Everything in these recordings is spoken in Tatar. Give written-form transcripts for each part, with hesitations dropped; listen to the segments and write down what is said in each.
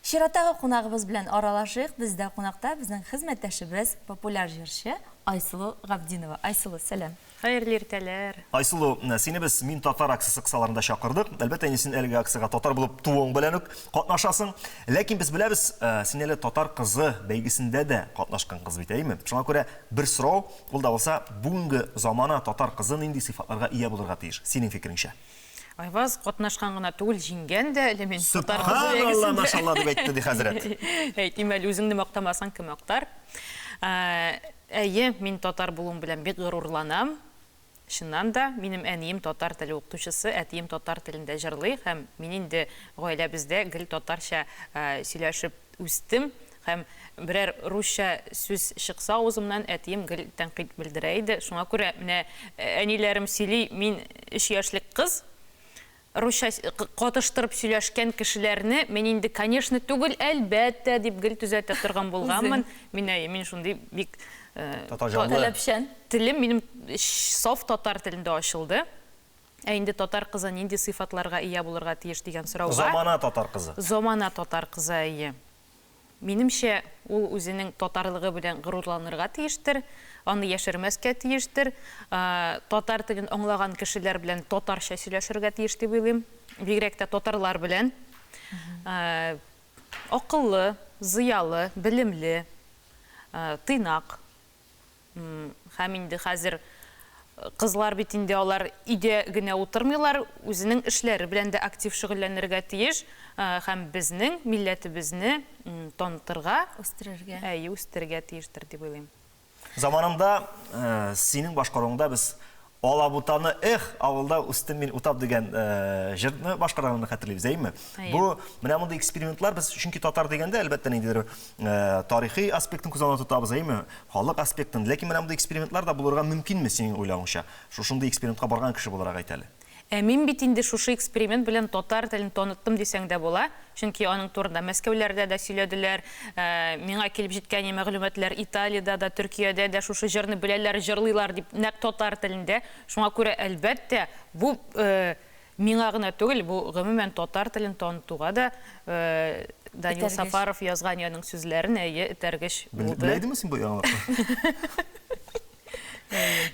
Чираттагы кунагыбыз белән аралашыйк. Бездә кунакта безнең хезмәттәшебез, популяр җырчы Айсылу Габдинова. Айсылу, сәлам. Хәерле иртәләр. Айсылу, сине без Мин татар акциясе кысаларында чакырдык. Әлбәттә, инде син әлеге акциягә татар булып тууың белән үк катнашасың. Ләкин без беләбез, син әле Татар кызы бәйгесендә дә катнашкан кыз бит, әйеме? Шуңа күрә бер сорау, ул да булса, бүгенге замана татар кызы нинди сыйфатларга ия булырга тиеш, синең фикереңчә? Айваз, катнашкан гына түгел, җиңгән дә әле мин Татар кызы Сөбханалла, бәйгесендә. машалла, дип әйтте ди хәзрәт. Әйтим әле, үзеңне мактамасаң, кем мактар? Әйе, мин татар булуым белән бик горурланам. Чыннан да, минем әнием татар теле укытучысы, әтием татар телендә җырлый һәм мин инде гаиләбездә гел татарча сөйләшеп үстем һәм берәр русча сүз чыкса авызымнан, әтием гел тәнкыйть белдерә иде. Шуңа күрә менә әниләрем сөйли, мин өч яшьлек кыз, Русча катыштырып сөйләшкән кешеләрне мин инде конечно түгел, әлбәттә дип гел төзәтә торган булганмын. Мин әйе, мин шундый бик Татар җанлы. Таләпчән. Телем минем саф татар телендә ачылды. Ә инде татар кызы нинди сыйфатларга ия булырга тиеш дигән сорауга. Замана татар кызы. Замана татар кызы, әйе. Минемчә, ул үзенең татарлыгы белән горурланырга тиештер, аны яшермәскә тиештер. Татар телен аңлаган кешеләр белән татарча сөйләшергә тиеш дип уйлыйм. Бигрәк тә татарлар белән. Акыллы, зыялы, белемле, тыйнак. Һәм инде хәзер кызлар бит инде алар өйдә генә утырмыйлар, үзенең эшләре белән дә актив шөгыльләнергә тиеш һәм безнең милләтебезне танытырга, Үстерергә. Әйе, үстерергә тиештер дип уйлыйм. Заманында синең башкаруыңда без Алабутаны эх, авылда үстем мин утап дигән җырны башкарганыңны хәтерлибез, әйеме? Әйе. Бу менә мондый экспериментлар без чөнки татар дигәндә, әлбәттә, ниндидер тарихи аспектын күз алдына тотабыз, әйеме? Халык аспектын. Ләкин менә мондый экспериментлар да булырга мөмкинме синең уйлавыңча? Шушындый экспериментка барган кеше буларак әйт әле. Ә мин бит инде шушы эксперимент белән татар телен таныттым дисәң дә була, чөнки аның турында Мәскәүләрдә дә сөйләделәр, миңа килеп җиткән мәгълүматлар Италиядә дә, Төркиядә дә шушы җырны беләләр, җырлыйлар дип, нәкъ татар телендә. Шуңа күрә, әлбәттә, бу миңа гына түгел, бу гомумән татар телен танытуга да Данил Сафаров язган аның сүзләрен, әйе, этәргеч булды. Белә идеңме син бу яңалыкны?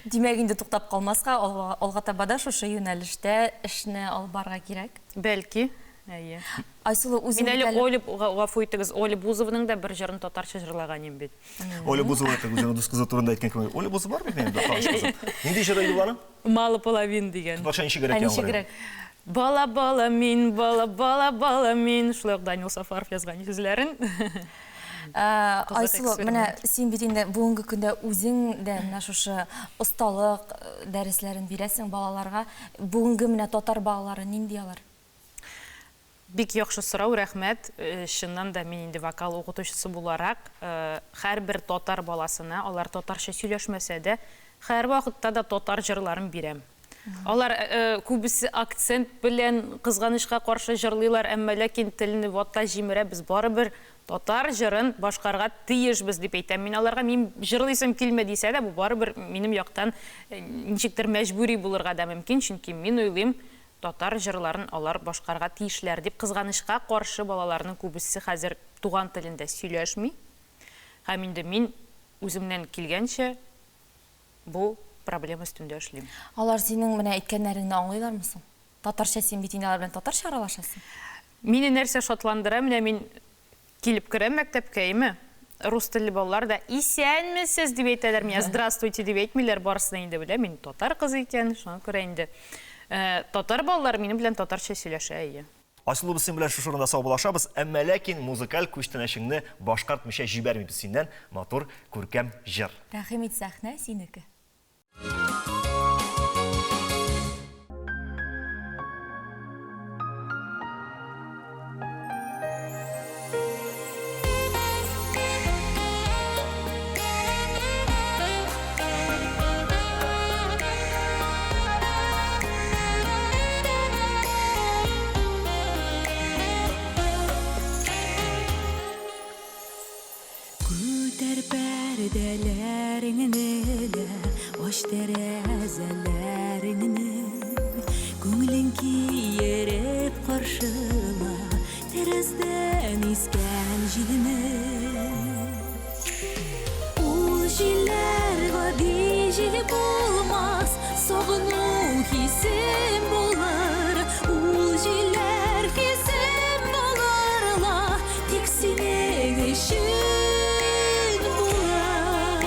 Димәк, инде туктап калмаска, алга таба да шушы юнәлештә эшне алып барырга кирәк. Бәлки, әйе. Айсылу, үзең Мин әле Оля, гафу итегез, Оля Бузованың да бер җырын татарча җырлаган идем бит. Оля Бузова это үзенең дус кызы турында әйткән кебек. Оля Бузова бар бит минем дә таныш кызым. Нинди җыр иде ул аның? Мало половин дигән. Татарча ничегрәк яңгырый? Ничегрәк? Бала, бала мин, бала, бала, бала мин. Шулай ук Данил Сафаров язган сүзләрен. Айсылу, менә син бит инде бүгенге көндә үзең дә менә шушы осталык дәресләрен бирәсең балаларга. Бүгенге менә татар балалары нинди алар? Бик яхшы сорау, рәхмәт. Чыннан да, мин инде вокал укытучысы буларак, һәрбер татар баласына, алар татарча сөйләшмәсә дә, һәрвакытта да татар җырларын бирәм. Алар күбесе акцент белән, кызганычка каршы, җырлыйлар, әмма ләкин телне вата, җимерә, без барыбер татар җырын башкарырга тиешбез, дип әйтәм мин аларга. Мин җырлыйсым килми дисә дә, бу барыбер минем яктан ничектер мәҗбүри булырга да мөмкин, чөнки мин уйлыйм, татар җырларын алар башкарырга тиешләр дип. Кызганычка каршы, балаларның күбесе хәзер туган телендә сөйләшми. Һәм инде мин үземнән килгәнчә Бу проблема өстендә эшлим. Алар синең менә әйткәннәреңне аңлыйлармы соң? Татарча син бит инде алар белән татарча аралашасың. Мине нәрсә шатландыра, менә мин килеп керәм мәктәпкә, әйме? Рус телле балалар да Исәнмесез! дип әйтәләр миңа, Здравствуйте дип әйтмиләр, барысы да инде белә, мин татар кызы икән, шуңа күрә инде татар балалары минем белән татарча сөйләшә, әйе. Айсылу, без синең белән шушы урында саубуллашабыз, әмма ләкин музыкаль күчтәнәчеңне башкартмыйча җибәрмибез синнән матур, күркәм җыр. Рәхим ит, сәхнә синеке. Күтәр пәрдәләреңне дә, ач тәрәзәләреңне. Күңелең киереп каршыла, тәрәздә. Төннән искән җилне. Ул җилләр гади җил булмас, Сагыну хисем булыр. Ул җилләр хисем булыр ла, Тик синең өчен булыр.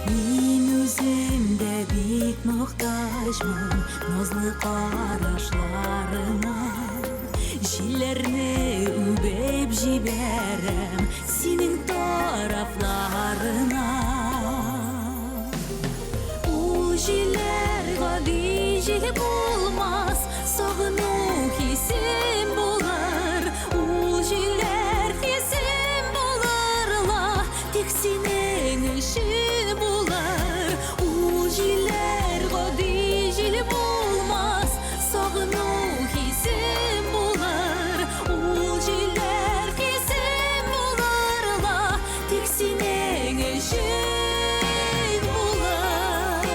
Мин үзем дә бик мохтаҗмын Назлы карашларыңа. Җилләрне үбеп җибәрәм Синең тарафларыңа. Ул җилләр гади җил булмас, Сагыну хисем булыр. Ул җилләр хисем булыр ла, Тик синең өчен булыр. Ул җилләр гади җил булмас, Сагыну хисем булыр. Ул җилләр хисем булыр ла, Тик синең өчен булыр.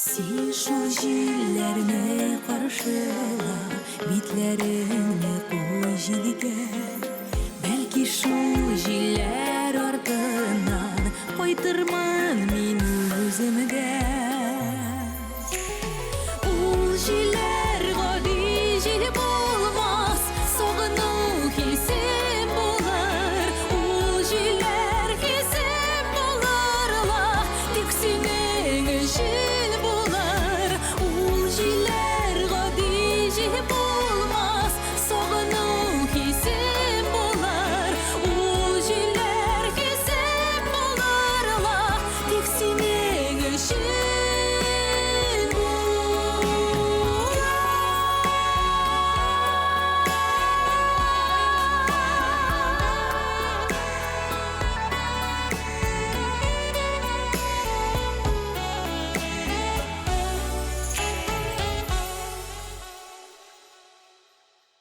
Син шул җилләрне каршыла, Битләреңне куй җилгә. Бәлки шул җилләр